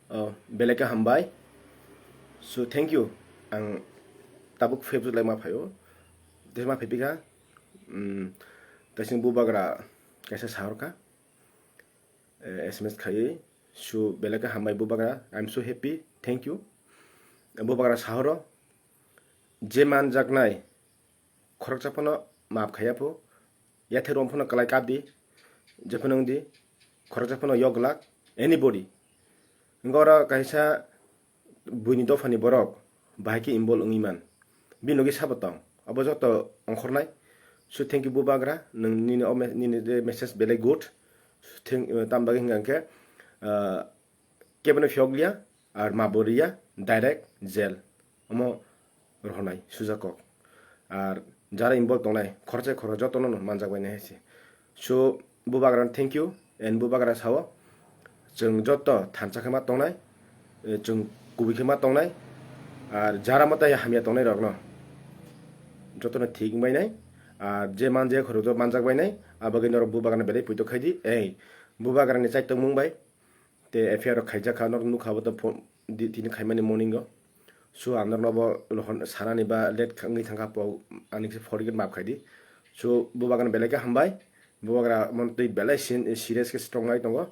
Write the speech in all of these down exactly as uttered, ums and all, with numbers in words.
Oh, belai khe hambai. So, thank you. Ang tabuk Facebook live ma phaio. Tei ma phai pika. Hmm, tei sini bubagra kaisa sahor kha. Eh, S M S khaiwi. So, belai khe hambai bubagra. I'm so happy. Thank you. Bubagra sahoro. Je manjaknai khoroksa phano maap khaiya pho, yathai rom phano kalai kap di, je phano wng di, khoroksa phano yok glak, anybody. Wngkha oro kaisa buini dophani borok bahai khe involve wngwi man, bini logi sabo tong, abo joto ongkhornai. So thank you bubagra, nwng nini o me-, nini je message belai good. Thank, tamo bagwi hwnka hwnkhe, ah, kebono phiyok liya, ar ma bo riya, direct jail. Omo rohornai, suja kok. Ar jara involve tongnai, khoroksa khorok jotono no manjak bainai hai se. So, bubagrano thank you, and bubagra sao, chwng joto thansa khe ma tongnai, eh, chwng kubui khe ma tongnai, ar jara mwtai hamya tongnai rokno jotono thik wngbainai, ar je man je khorok joto manjak bainai, abagwi norok bubagrano belai puitok khai di, ei, bubagrani chaitokmung bai, tei F I R rok khaijak kha, norok nukha bo to phone di-, tini khaimani morning o. So, ang norokno bo lohon sanani ba late kha-, wngwi thangkha po, ani khe forget maaf khai di. So, bubagrano belai khe hambai. Bubagra mon twi belai sin-, serious khe strong nai tongo.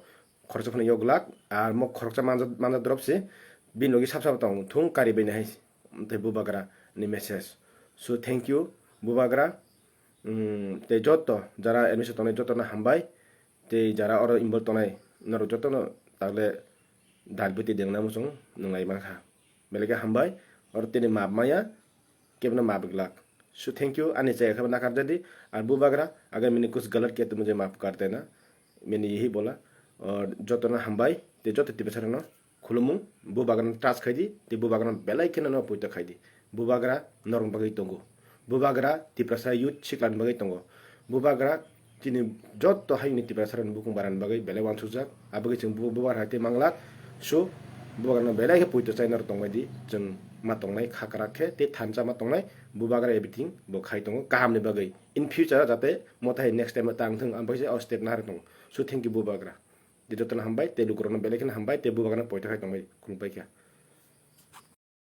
Khoroksa phano yok glak, ar mo khoroksa manja, manja drop se. Bini logi sab sab tong thung kari bai nai hai. Tei bubagra ni message. So, thank you, bubagra. Mm, tei joto jara admission tongnai jotono hambai. Tei jara oro involve tongnai norok jotono tagle dal biti dengna muchung nwnglai mankha. Belai khe hambai, oro tini maap maya, kebono maap glak. So thank you, ani chaya khe nakar jadi, ar bubagra, agar mini kuch galat kiya to mujhe maaf kar dena, mini yahi bola, aur jotono hambai, tei joto tiprasarokno khulumung, bubagrano trust khai di, tei bubagrano belai kheno no poito khai di. Bubagra norok bagwi tongo. Bubagra Tiprasa youth sikla ni bagwi tongo. Bubagra chini joto hayungni Tiprasa rokni bukung barani bagwi belai uansukjak. Abagwi chwng bu-, bubagra hai tei manglak. So, bubagrano belai khe poito chai norok tongbai di. Chwng ma tongnai khakrak khe tei thansa ma tongnai. Bubagra everything bo khai tongo kahamni bagwi. In future jate mo tai next time tang thung, ang bai se o step narwk tongo. So, thank you bubagra. Tei jotono hambai, tei lukurokno belai kheno hambai, tei bubagrano poito khai tongbai, khulumpai kha.